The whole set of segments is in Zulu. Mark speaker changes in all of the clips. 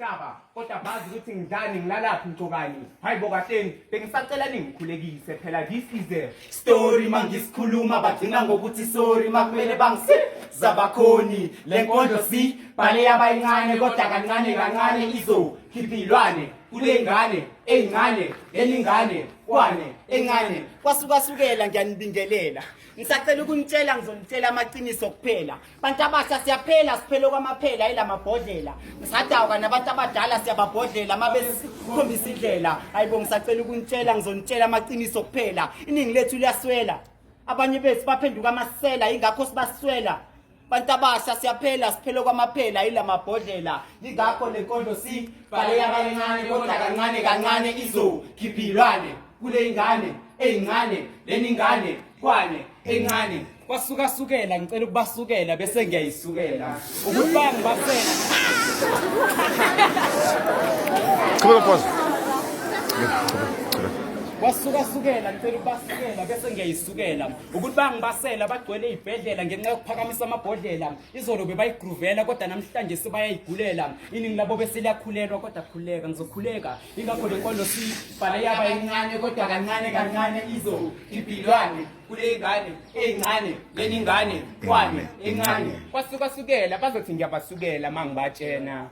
Speaker 1: Hlaba kodwa bazi ukuthi ngidlani ngilalaphi ngigcokani. Hayi bo kahleni bengisacela ningikhulekise phela this is a
Speaker 2: story mangisikhuluma bagcina ngokuthi sorry makumele bangisiza bakhoni le nkondlo si bhale yabayincane kodwa kancane kancane izokhipha iy'lwane kule ngane ey'ncane lelingane kwane encane kwasukasukela ngiyanibingelela ngisacela ukunitshela ngizonitshela amaqiniso kuphela Bantu abasha siyaphela siphele kwamaphela ilamabhodlela. Ngisadawuka nabantu abadala siyababhodlela mabesikhombisa indlela. Hayibo ngisacela ukunitshela ngizonitshela amaqiniso kuphela. Iningi lethu liyaswela. Abanye bethu baphenduka amasela ingakho sibaswela. Bantu abasha siyaphela siphele kwamaphela ilamabhodlela. Ingakho le nkondlo sibhale yabancane kodwa kancane kancane izokhipha ilwane kule ingane eyincane leningane kwane encane
Speaker 1: Kwasukasukela ngicela ukubasukela bese ngiyayisukela. Ukuthi bayangibasela.
Speaker 3: Qhubeka mfazi. Qhubeka.
Speaker 1: Kwasukasukela ngicela ukubasukela bese ngiyayisukela. Ukuthi bayangibasela bagcwele izibhedlela ngenxa yokuphakamisa amabhodlela. Izolo bebayigruvela kodwa namhlanje sebayayigulela. Iningi labo bese liyakhulelwa kodwa khuleka ngizokhuleka. Ingakho le nkolo sibhale yaba
Speaker 2: incane kodwa kancane kancane izokhipha kule ngane encane leningane kwane encane
Speaker 1: kwasukasukela bazothi ngiyabasukela mangibatshena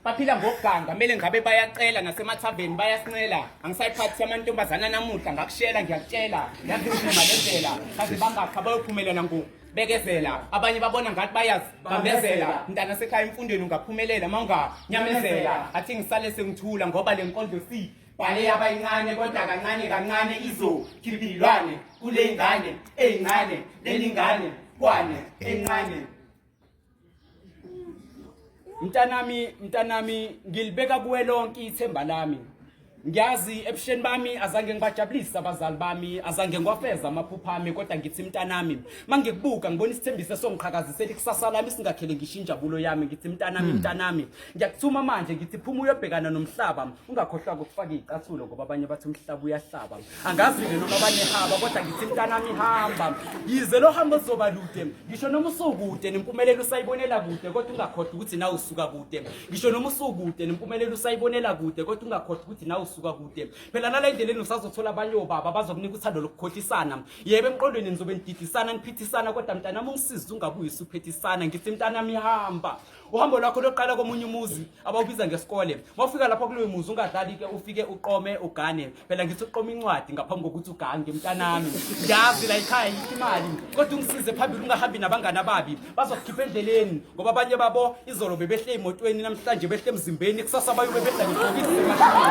Speaker 1: baphila ngokuganga kumele ngabe bayacela nasemathaveni bayasincela angisayiphathi amantombazana namuhla ngakushela ngiyakutshela yazi inzima le ndlela kaze bangakha bayophumelela ngokubekezela abanye babona ngathi bayazibambezela mntana sekhaya emfundweni ungaphumelela uma unganyamezela athi ngisale sengithula ngoba le nkondlo si
Speaker 2: Bhale yabayincane kodwa kancane kancane izokhipha iy'lwane kule ngane eyincane lelingane kwane encane.
Speaker 1: Mntanami, mntanami ngilibeka kuwe lonke ithemba lami. Ngiyazi ebusheni bami azange ngibajabulise abazali bami, azange ngiwafeza amaphupho ami kodwa ngithi mntanami, mangikubuka ngibona isithembiso esongiqhakazisela ikusasa lami singakhele ngisho injabulo yami ngithi mntanami, mntanami. Ngiyakuthuma manje ngithi phuma uyobhekana nomhlaba ungakhohlwa ukufaka izicathulo ngoba abanye bathi umhlaba uyahlaba angazi-ke noma banehaba kodwa ngithi mntanami hamba yize lo hambo luzoba lude ngisho noma usukude nempumelelo usayibonela kude kodwa ungakhohlwa ukuthi nawe usuka kude ngisho noma usukude nempumelelo usayibonela kude kodwa ungakhohlwa ukuthi nawe usuka kude phela nala endleleni usazothola abanye obaba bazokunika uthando lokukhohlisana yebo emqondweni nizobe nididisana niphithisana kodwa mntanami ungisize ungabuyi usuphethisana ngithi mntanami hamba Uhambo lwakho loqala komunye umuzi abawubiza ngesikole. Mawufika lapho kuloyo muzi ungadlali ke ufike uqome ugane. Phela ngithi uqoma incwadi ngaphambi kokuthi ugange mntanami. Ngiyazi la ekhaya yikho imali kodwa ungisize phambili ungahambi nabangani ababi. Bazokukhipha endleleni ngoba abanye babo izolo bebehle emotweni namhlanje behle emzimbeni kusasa bayobe behla ngebhokisi semashinini.